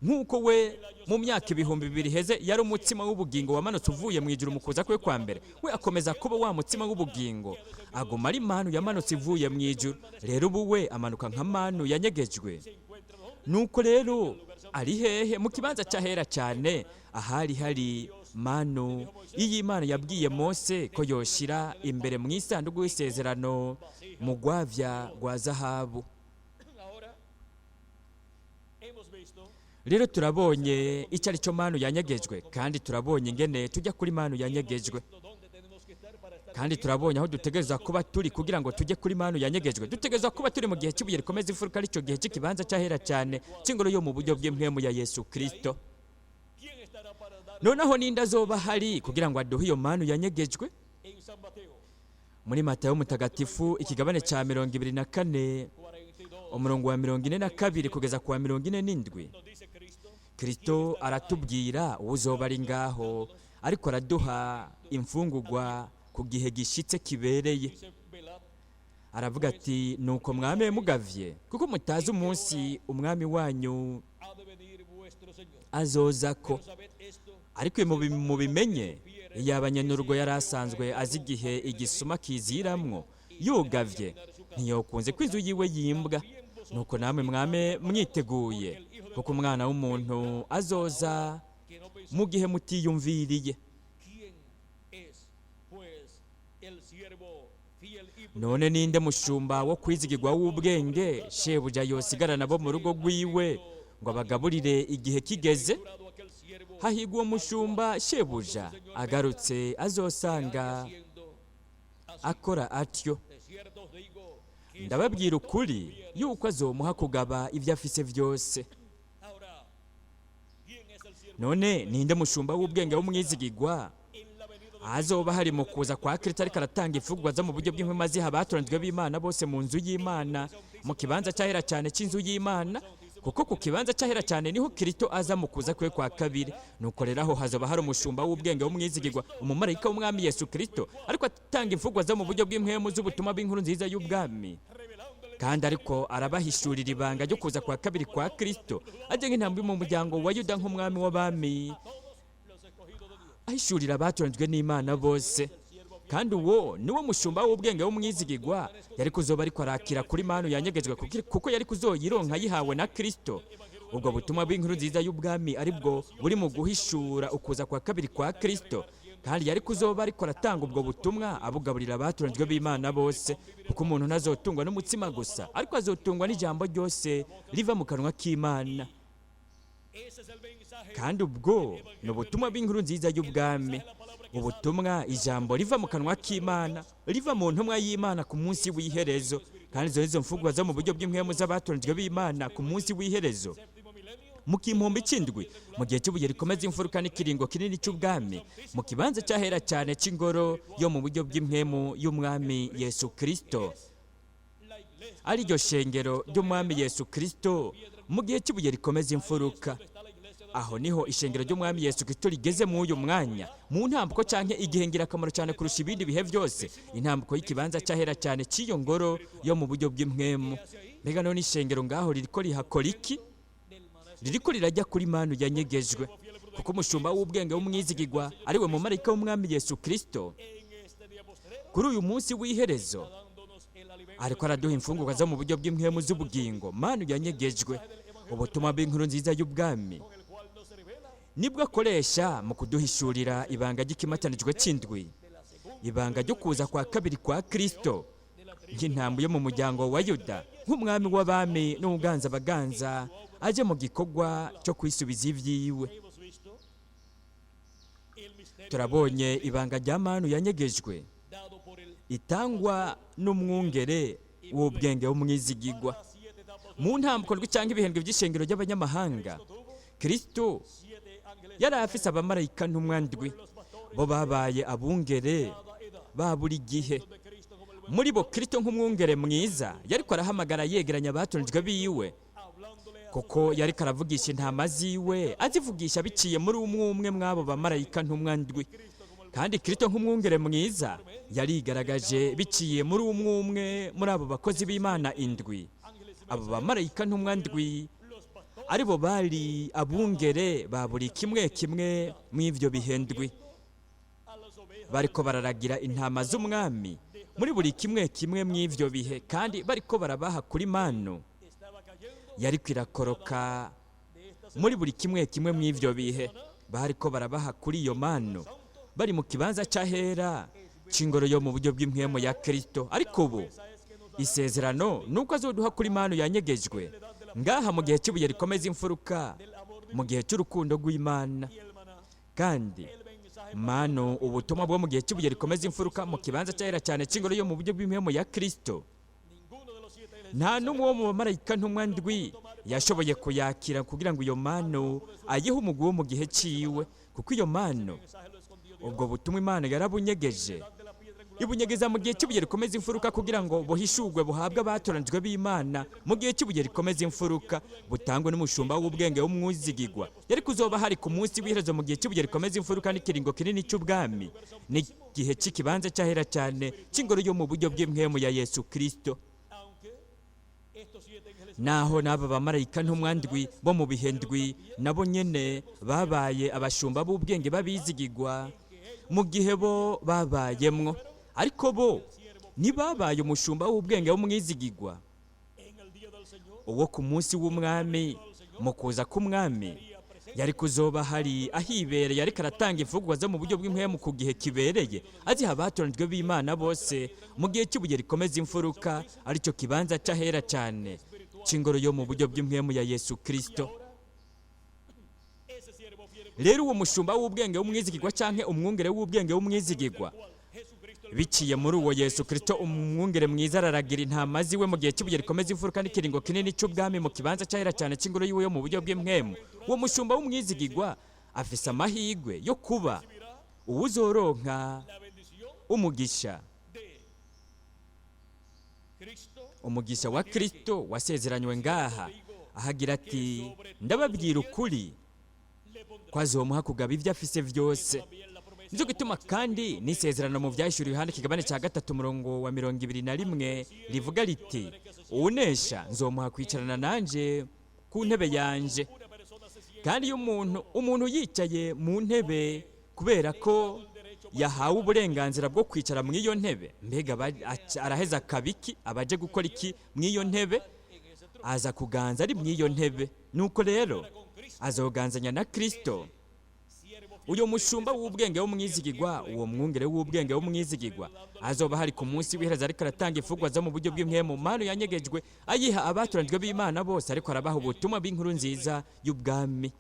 nk'uko we mu myaka 2000 iheze yari umutsima w'ubugingo wamanutse uvuye mu ijuru mu kuza kwe kwa mbere. We akomeza kuba wa mutsima w'ubugingo, aguma ari manu yamanutse ivuye mu ijuru. Rero ubu we amanuka nka manu yanyegejwe. Se encuentra donde Nuko rero ari hehe? Mu kibanza cy'ahera cyane, ahari hari manu iyi Imana yabwiye Mose ko yoshira imbere mu isanduku y'isezerano mu rwabya rwa zahabu. Ahora hemos visto Rero turabonye icyo ari cyo manu yanyegejwe, kandi turabonye ingene tujya kuri manu yanyegejwe, dónde tenemos que estar para estar kandi turabonye aho dutegerezwa kuba turi kugira ngo tujye kuri manu yanyegejwe. Dutegerezwa kuba turi mu gihe cy'ibuye rikomeza imfuruka, aricyo gihe cy'ikibanza cy'ahera cyane cy'ingoro yo mu buryo bw'impwemu ya Yesu Kristo. ¿Quién estará para dar Noneho ninde azoba ahari kugira ngo aduhe iyo manu yanyegejwe? En San Mateo Muri Matayo mutagatifu, ikigabane cya 24, 42 umurongo wa 42 kugeza ku wa 47, nos dice Cristo Kristo aratubwira uzoba ari ngaho ariko araduha imfungugwa ku gihe gishitse kibereye. Dice: "Velad, Aravuga ati: "Nuko mwame mugavye, kuko mutazi umunsi umwami wanyu ha de venir vuestro Señor. azoza ko." Pero sabed esto, Ariko ibi mubimenye, iyo abanyanurugo yari asanzwe azi igihe igisuma kiziramwo, yugavye ntiyokunze ko inzu yiwe yimbwa. Nuko namwe mwame mwiteguye, kuko umwana w'umuntu azoza que no penséis mu gihe mutiyumviriye. quién es, pues, el siervo fiel y None ninde mushumba wo kwizigirwa w'ubwenge, shebuja yosigarana bo mu rugo rwiwe ngo abagaburire igihe kigeze? Bienaventurado aquel siervo Hahigwa uwo mushumba shebuja agarutse azosanga haciendo así. akora atyo. De cierto os digo que Ndababwira ukuri yuko azomuha kugaba ibyo afise byose. Ahora, ¿quién es el siervo None ninde mushumba w'ubwenge w'umwizigirwa en la venida de azoba hari mu kuza kwa Kristo ariko aratanga imfungwa zo mu buryo bw'inkuma ziha abatoranijwe b'Imana bose mu nzu y'Imana, mu kibanza cyahera cyane cy'inzu y'Imana, Kuko ku kibanza cy'ahera cyane niho Kristo aza mu kuza kwe kwa kabiri. Nuko rero aho hazoba hari umushumba w'ubwenge w'umwizigirwa, umumarayika w'umwami Yesu Kristo, ariko atanga imfungwa zo mu buryo bw'impwemu z'ubutumwa bw'inkuru nziza y'ubwami, kandi ariko arabahishurira ibanga ryo kuza kwa kabiri kwa Kristo, ajya nk'intambwe mu muryango wa Yuda, nk'umwami w'abami, ahishurira abatoranijwe n'Imana bose. Kandi uwo niwo mushumba w'ubwenge w'umwizigirwa yari kuzoba ariko arakira kuri manu yanyegejwe, kuko yari kuzoyironka yihawe na Kristo. Ubwo butumwa bw'inkuru nziza y'ubwami aribwo buri mu guhishura ukuza kwa kabiri kwa Kristo, kandi yari kuzoba ariko aratanga ubwo butumwa abugaburira abatoranijwe b'Imana bose, kuko umuntu ntazotungwa n'umutsima gusa, ariko azotungwa n'ijambo ryose riva mu kanwa k'Imana. Ese es el mensaje. Kandi ubwo ni ubutumwa bw'inkuru nziza y'ubwami, ubutumwa ijambo riva mu kanwa k'Imana, riva mu ntumwa y'Imana ku munsi w'iherezo. Kandi izo nizo mfungwa zo mu buryo bw'impwemu z'abatoranijwe b'Imana ku munsi w'iherezo, Séptimo milenio. mu kimpumbi c'indwi, mu gihe cy'ibuye rikomeza imfuruka n'ikiringo kinini cy'ubwami, mu kibanza cy'ahera cyane cy'ingoro yo mu buryo bw'impwemu y'umwami Yesu Kristo, La iglesia. Ariryo shengero ry'umwami Yesu Kristo mu gihe cy'ibuye rikomeza imfuruka. Está la iglesia de Aho niho ishengero ry'umwami Yesu Kristo rigeze muri uyu mwanya, mu ntambuko canke igihe ngirakamaro cyane kurusha ibindi bihe byose, intambuko y'ikibanza cy'ahera cyane cy'iyo ngoro yo mu buryo bw'impwemu. Mbega none ishengero ngaho ririko rihakora iki? Del maná. Ririko rirajya kuri manu yanyegejwe, kuko umushumba w'ubwenge w'umwizigirwa, ariwe mumarayika w'umwami Yesu Kristo, En este día postrero, kuri uyu munsi w'iherezo, dándonos el alimento ariko araduha imfungurwa zo mu buryo bw'impwemu z'ubugingo, manu yanyegejwe, ubutumwa bw'inkuru nziza y'ubwami, con el cual nos revela nibwo akoresha mu kuduhishurira ibanga ry'ikimatanijwe cy'indwi, de la segunda ibanga ryo kuza kwa kabiri kwa Kristo, de la tribu nk'intambwe yo mu muryango wa Yuda, nk'umwami w'abami n'uganza abaganza, aje mu gikorwa cyo kwisubiza ibyiwe. Hemos visto el misterio Turabonye ibanga rya manu yanyegejwe dado por el itangwa n'umwungere w'ubwenge w'umwizigigwa las siete etapas. Mu ntambuko ndwi cyangwa ibihembwe by'ishengero ry'abanyamahanga, Kristo Siete ángeles yari afise abamarayika ntumwa ndwi, bo babaye abungere cada edad ba buri gihe. De Cristo como el buen Muri bo Kristo nk'umwungere mwiza yariko arahamagara yegeranya abatoranijwe biwe, hablándole a kuko yariko aravugisha intama ziwe, azivugisha biciye muri umwe umwe mw'abo bamarayika ntumwa ndwi. Kandi Kristo nk'umwungere mwiza yarigaragaje biciye muri umwe umwe muri abo bakozi b'Imana indwi, ángeles abo bamarayika ntumwa ndwi, los pastores aribo bari abungere ba buri kimwe kimwe mw'ivyo bihe ndwi, a las ovejas bariko bararagira intama z'umwami muri buri kimwe kimwe mw'ivyo bihe, kandi bariko barabaha kuri manu estaba cayendo yariko irakoroka de estas muri buri kimwe kimwe mw'ivyo bihe. Bariko barabaha kuri iyo manu bari mu kibanza c'ahera c'ingoro yo mu buryo bw'impwemu ya Kristo. Ariko ubu esa es que nos isezerano nuko azoduha kuri manu yanyegejwe ngaha mu gihe cy'ibuye rikomeza imfuruka, mu gihe cy'urukundo rw'Imana. Y el maná, Kandi el mensaje manu, ubutumwa bwo mu gihe cy'ibuye rikomeza imfuruka mu kibanza cy'ahera cyane cy'ingoro yo mu buryo bw'impwemu ya Kristo, ninguno de los siete ángeles nta n'umwe wo mu bamarayika ntumwa ndwi yashoboye kuyakira kugira ngo iyo manu ayihe umugwi wo mu gihe ciwe, kuko iyo manu, mensaje lo escondió Dios ubwo butumwa, Imana yarabunyegeje, de la piedra angular ibunyegeza mu gihe cy'ibuye rikomeza imfuruka, kugira ngo buhishurwe buhabwe abatoranijwe b'Imana mu gihe cy'ibuye rikomeza imfuruka, butangwe n'umushumba w'ubwenge w'umwuzigigwa yari kuzoba hari ku munsi w'iherezo, mu gihe cy'ibuye rikomeza imfuruka n'ikiringo kinini cy'ubwami, n'igihe cy'ikibanza cy'ahera cyane cy'ingoro yo mu buryo bw'impwemu ya Yesu Kristo. Aunque estos siete ángeles Naho n'aba bamarayika ntumwa ndwi bo mu bihe ndwi nabo nyene babaye abashumba b'ubwenge babizigigwa mu gihe bo babayemwo, ariko bo ntibabaye umushumba w'ubwenge w'umwizigigwa en el día del Señor uwo ku munsi w'umwami, mu kuza k'umwami yari kuzoba hari ahibereye, ariko aratanga imfungurwa zo mu buryo bw'impwemu ku gihe kibereye, aziha abatoranijwe b'Imana bose mu gihe cy'ibuye rikomeza imfuruka, aricyo kibanza cy'ahera cyane cy'ingoro yo mu buryo bw'impwemu ya Yesu Kristo. Ese siervo fiel Rero uwo mushumba w'ubwenge w'umwizigirwa canke umwungere w'ubwenge w'umwizigirwa, cual Jesucristo el biciye muri uwo Yesu Kristo umwungere mwiza, araragira intama ziwe mu gihe cy'ibuye rikomeza imfuruka n'ikiringo kinini cy'ubwami, mu kibanza cy'ahera cyane cy'ingoro yiwe yo mu buryo bw'impwemu. Uwo mushumba w'umwizigirwa afise amahirwe yo kuba uwuzoronka la bendición umugisha, de Cristo umugisha wa Kristo wasezeranywe ngaha. Ahagira ati: "Ndababwira ukuri ko azomuha kugaba ibyo afise byose." Nicyo gituma kandi n'isezerano mu Byahishuriwe Yohana ikigabane cya 3, umurongo wa 21, rivuga riti: "Uwunesha nzomuha kwicarana nanje ku ntebe yanje." Kandi iyo umuntu yicaye mu ntebe kubera ko yahawe uburenganzira bwo kwicara mu iyo ntebe, mbega araheza akabiki abaje gukora iki mu iyo ntebe? Aza kuganza ari mu iyo ntebe. Nuko rero azoganzanya na Kristo. Uyu mushumba w'ubwenge w'umwizigigwa, uwo mwungere w'ubwenge w'umwizigigwa, azoba hari ku munsi w'iherezo, ariko aratanga imfungwa zo mu buryo bw'impwemu, manu yanyegejwe, ayiha abatoranijwe b'Imana bose, ariko arabaha ubutumwa bw'inkuru nziza y'ubwami.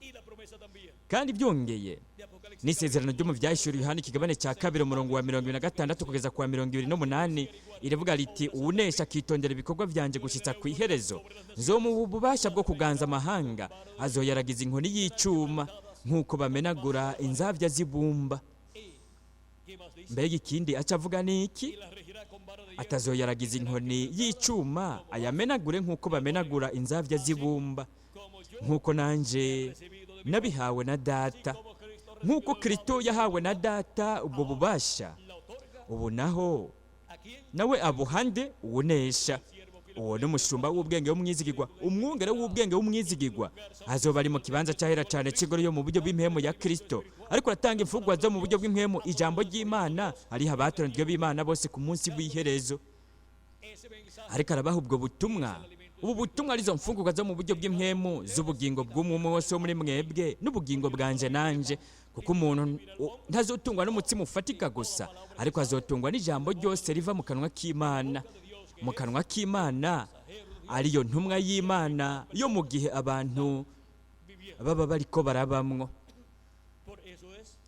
Y la promesa también Kandi byongeye de Apocalipsis n'isezerano ryo mu Byahishuriwe Yohana ikigabane cya 2, umurongo wa 26 kugeza ku wa 28, irivuga riti: "Uwunesha akitondera ibikorwa byanjye gushyitsa ku iherezo, nzomuha ububasha bwo kuganza amahanga, azoyaragiza inkoni y'icuma nk'uko bamenagura inzabya z'ibumba." Y ¿qué más dice? Mbega ikindi aca avuga ni iki? Y las regirá con vara de hierro. Atazoyaragiza inkoni y'icuma, ayamenagure nk'uko bamenagura inzabya z'ibumba, Como yo nk'uko nanje recibido de mi nabihawe na Data. como Cristo Nk'uko recibió del Kristo yahawe na Data ubwo bubasha, la otorga ubu naho a quién? nawe abuhande uwunesha. Siervo fiel. Uwo ni umushumba w'ubwenge w'umwizigirwa, umwungere w'ubwenge w'umwizigirwa, azoba ari mu kibanza cyahera cyane cy'ingoro yo mu buryo bw'impemu ya Kristo, ariko aratanga imfungwa zo mu buryo bw'impemu, ijambo ry'Imana ariha abatoranijwe b'Imana bose ku munsi w'iherezo. Ese mensaje Ariko arabaha ubwo butumwa, ubu butumwa, arizo mfungurwa zo mu buryo bw'impemu z'ubugingo bw'umwe umwe wose wo muri mwebwe n'ubugingo bwanje nanje, kuko umuntu ntazotungwa n'umutsima ufatika gusa, ariko azotungwa n'ijambo ryose riva mu kanwa k'Imana, mu kanwa k'Imana ariyo ntumwa y'Imana yo mu gihe abantu baba bariko barabamwo. Por eso es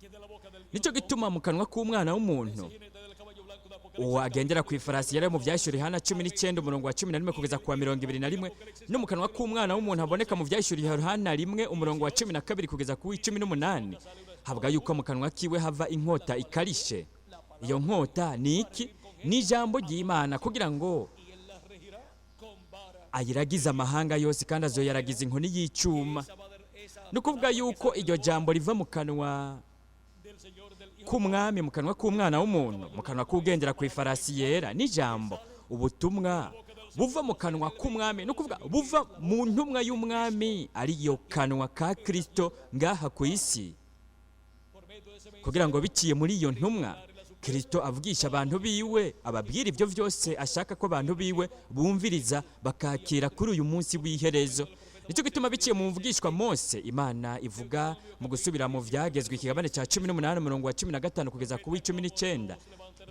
que de la boca del Nicyo gituma mu kanwa k'umwana w'umuntu, jinete del caballo blanco de Apocalipsis uwo agendera ku ifarasi yari mu Byahishuriwe Yohana 19, umurongo wa 11 kugeza ku wa 21, no mu kanwa k'umwana w'umuntu haboneka mu Byahishuriwe Yohana 1, umurongo wa 12 kugeza ku w'icumi n'umunani, havuga yuko mu kanwa kiwe hava inkota ikarishe. Iyo nkota ni iki? Ni ijambo ry'Imana, kugira ngo y él las regirá con vara. ayiragize amahanga yose, kandi azoyaragiza inkoni y'icuma. Esa va esa Ni ukuvuga yuko iryo jambo riva mu kanwa del Señor del Hijo k'umwami, mu kanwa k'umwana w'umuntu, mu kanwa k'ugendera ku ifarasi yera, n'ijambo, ubutumwa buva mu kanwa k'umwami, ni ukuvuga buva mu ntumwa y'umwami, ariyo kanwa ka Kristo ngaha ku isi, por medio de ese mensaje kugira ngo biciye muri iyo ntumwa Kristo avugisha abantu biwe, ababwira ibyo byose ashaka ko abantu biwe bumviriza bakakira kuri uyu munsi w'iherezo. Nicyo gituma biciye mu mvugishwa Mose, Imana ivuga mu Gusubira mu Vyagezwe ikigabane cya 18, umurongo wa 15 kugeza ku w'icumi n'icenda: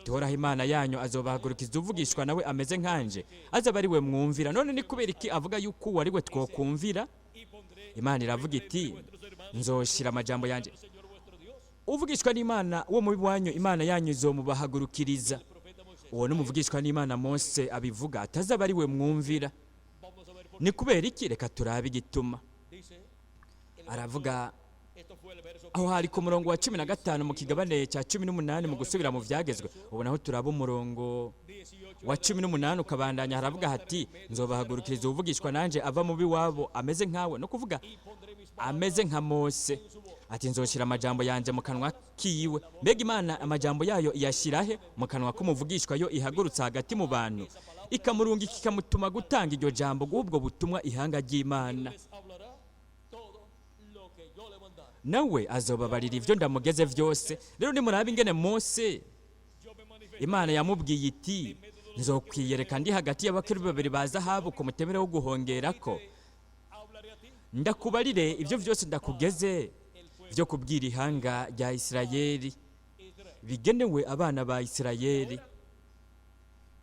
"Uhoraho Imana yanyu azobahagurukiza uvugishwa nawe ameze nkanje, azaba ari we mwumvira." None ni kubera iki avuga yuko uwo ari we twokumvira? Y pondré Imana iravuga iti: vuestros hermanos "Nzoshira amajambo yanjye el Señor vuestro Dios uvugishwa n'Imana wo mu wanyu, Imana yanyu izomubahagurukiriza." Profeta Moisés. Uwo n'umuvugishwa n'Imana Mose abivuga, atazaba ari we mwumvira. Vamos a ver por Ni kubera iki? Reka turabe igituma. Dice el Aravuga esto fue el verso aho hari ku murongo wa 15 mu kigabane cya 18 mu Gusubira mu Vyagezwe. Ubu naho turaba umurongo 18 wa 18 ukabandanya. Haravuga hati: "Nzobahagurukiriza uvugishwa nanje ava mu biwabo ameze nkawe", no kuvuga y pondré mis ameze nka Mose. Ati: "Nzoshyira amajambo yanjye mu kanwa kiwe." Mbega Imana amajambo yayo iyashyira he? Mu kanwa k'umuvugishwa yo ihagurutse hagati mu bantu, ikamurungika, ikamutuma gutanga iryo jambo, guha ubwo butumwa ihanga ry'Imana. Les hablará todo lo que yo le mandare. Nawe azobabarira ibyo ndamugeze byose. Rero nimuraba ingene Mose Yo me manifesté Imana yamubwiye iti: "Nzokwiyereka ndi hagati y'abakerubi babiri ba zahabu ku mutemere wo guhongerako, hablaré a ti ndakubarire ibyo byose ndakugeze byo kubwira ihanga rya Isirayeli, Israel. bigenewe abana ba Isirayeli."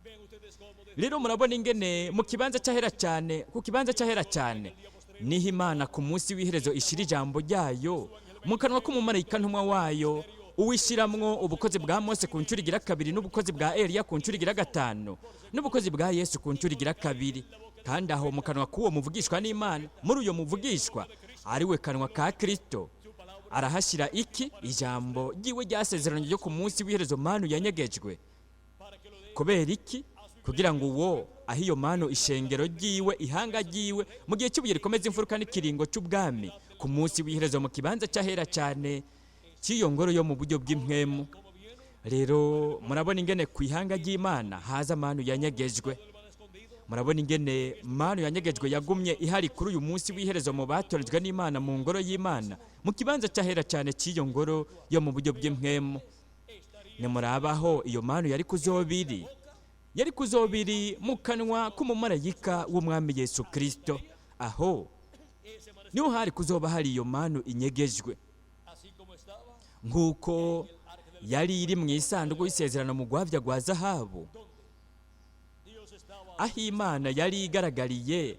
Ven ustedes cómo de Rero murabona ingene mu kibanza cy'ahera cyane, ku kibanza cy'ahera cyane, niho Imana ku munsi w'iherezo ishira ijambo ryayo mu kanwa k'umumarayika ntumwa wayo, uwishiramwo ubukozi bwa Mose ku nshuro igira kabiri, n'ubukozi bwa Eliya ku nshuro igira gatanu, n'ubukozi bwa Yesu ku nshuro igira kabiri. Kandi aho mu kanwa k'uwo muvugishwa n'Imana, muri uyo muvugishwa ariwe kanwa ka Kristo, arahashyira iki? Ijambo ryiwe ryasezeranye ryo ku munsi w'iherezo, manu yanyegejwe. Para que lo den Kubera iki? Kugira ngo uwo aho iyo manu ishengero ryiwe, ihanga ryiwe, mu gihe cy'ibuye rikomeza imfuruka n'ikiringo cy'ubwami, ku munsi w'iherezo, mu kibanza cy'ahera cyane cy'iyo ngoro yo mu buryo bw'impwemu. Rero murabona ingene ku ihanga ry'Imana haza manu yanyegejwe. Murabona ingene manu yanyegejwe yagumye ihari kuri uyu munsi w'iherezo mu batorejwe n'Imana, mu ngoro y'Imana, mu kibanza cy'ahera cyane cy'iyo ngoro yo mu buryo bw'impwemu. Nimurabaho iyo manu yari kuzoba iri, yari kuzoba iri mu kanwa k'umumarayika w'Umwami Yesu Kirisito. Aho niho hari kuzoba hari iyo manu inyegejwe, Así como estaba nk'uko yari iri mu isanduku y'isezerano mu rwabya rwa zahabu, Dios estaba aho Imana yari igaragariye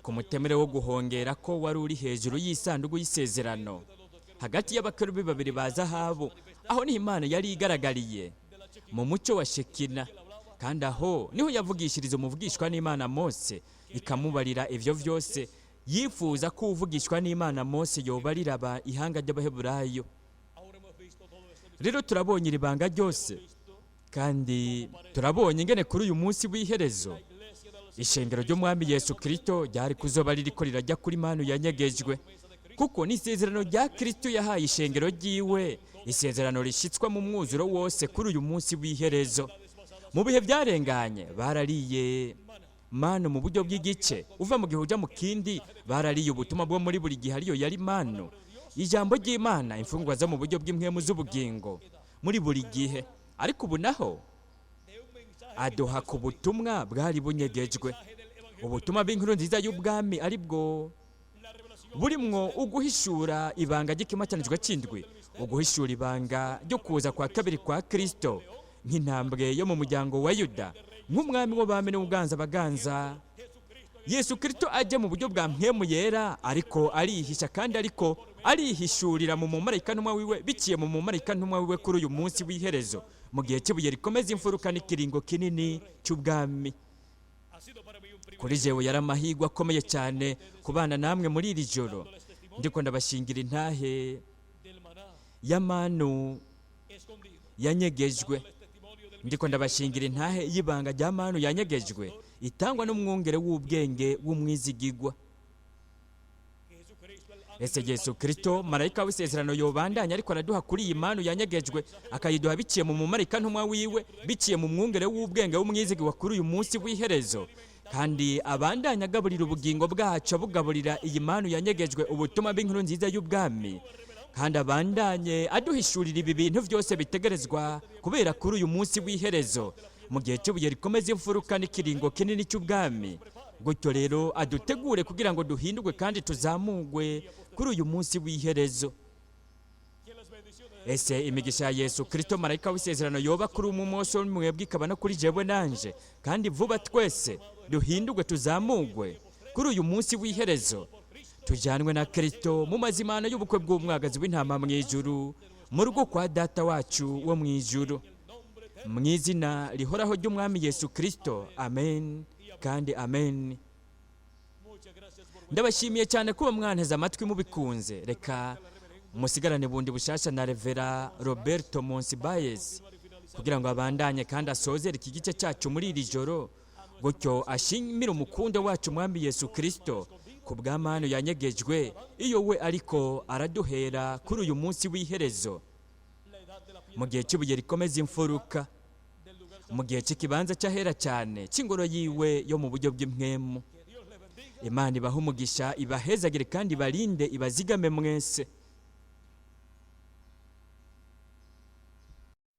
ku mutemere wo guhongera ko wari uri hejuru y'isanduku y'isezerano hagati y'abakerubi babiri ba zahabu. Aho niho Imana yari igaragariye mu mucyo wa Shekina, kandi aho niho yavugishiriza umuvugishwa n'Imana Mose, ikamubarira ivyo vyose yifuza ko uvugishwa n'Imana Mose yobarira ihanga ry'Abaheburayo. Ahora hemos visto todo este Rero turabonye iri banga ryose, kandi turabonye ingene kuri uyu munsi w'iherezo iglesia de los ishengero ry'Umwami Yesu Kristo ryari kuzoba ririko rirajya kuri manu yanyegejwe, kuko ni isezerano rya Kristo yahaye ishengero ryiwe, isezerano rishitswa mu mwuzuro wose kuri uyu munsi w'iherezo. Mu bihe byarenganye barariye manu mu buryo bw'igice, uva mu gihe uja mu kindi. Barariye ubutumwa bwo muri buri gihe, ariyo yari manu, ijambo ry'Imana, imfungwa zo mu buryo bw'impwemu z'ubugingo muri buri gihe. Ariko ubu naho de un mensaje aduha ku butumwa bwari bunyegejwe, del evangelio, ubutumwa bw'inkuru nziza y'ubwami, ari bwo la revelación burimwo uguhishura ibanga ry'ikimatanijwe c'indwi, uguhishura ibanga ryo kuza kwa kabiri kwa Kristo nk'intambwe yo mu muryango wa Yuda, nk'umwami w'abami n'ubuganza baganza. Yesu Kristo ajya mu buryo bwa mpwemu yera, ariko arihisha kandi ariko arihishurira mu mumarayika ntumwa wiwe, biciye mu mumarayika ntumwa wiwe, kuri uyu munsi w'iherezo, mu gihe cy'ibuye rikomeza imfuruka n'ikiringo kinini cy'ubwami. Ha sido para mí un privilegio Kuri jewe yari amahirwe akomeye cyane kubana namwe muri iri joro, ndiko ndabashingira intahe del maná y'amanu escondido, yanyegejwe. el testimonio del Ndiko ndabashingira intahe y'ibanga rya manu yanyegejwe itangwa n'umwungere w'ubwenge w'umwizigigwa. Que Jesucristo, el ángel Ese Yesu Kristo, marayika w'isezerano, yobandanya ariko araduha kuri iyi manu yanyegejwe, akayiduha biciye mu mumarayika ntumwa wiwe, biciye mu mwungere w'ubwenge w'umwizigigwa kuri uyu munsi w'iherezo, kandi abandanya agaburira ubugingo bwacu, abugaburira iyi manu yanyegejwe, ubutumwa bw'inkuru nziza y'ubwami, kandi abandanye aduhishurira ibi bintu byose bitegerezwa kubera kuri uyu munsi w'iherezo, mu gihe cy'ibuye rikomeza imfuruka n'ikiringo kinini cy'ubwami. Gutyo rero adutegure kugira ngo duhindurwe kandi tuzamugwe kuri uyu munsi w'iherezo. Que las bendiciones de Ese imigisha ya Yesu Kristo, marayika w'isezerano, yoba kuri umwe umunsi mwebwe, ikaba no kuri jewe nanje, kandi vuba twese duhindurwe tuzamugwe kuri uyu munsi w'iherezo, tujyanwe na Kristo mu mazimano y'ubukwe bw'umwagazi w'intama mu ijuru, mu rugo kwa Data wacu wo mu ijuru, mu izina rihoraho ry'Umwami Yesu Kristo. Amen kandi amen. Muchas gracias por Ndabashimiye cyane kuba mwanteze amatwi mubikunze. Reka musigarane bundi bushasha na Revera Roberto Monsibayes kugira ngo abandanye kandi asozere iki gice cyacu muri iri joro, gutyo ashimire umukundo wacu Umwami Yesu Kristo ku bw'amano yanyegejwe iyo we ariko araduhera kuri uyu munsi w'iherezo, la edad de la piedra mu gihe cy'ibuye rikomeza imfuruka, del lugar. mu gihe cy'ikibanza cy'ahera cyane cy'ingoro yiwe yo mu buryo bw'impwemu. Que Dios les bendiga. Imana ibahe umugisha, ibahezagire kandi ibarinde, ibazigame mwese.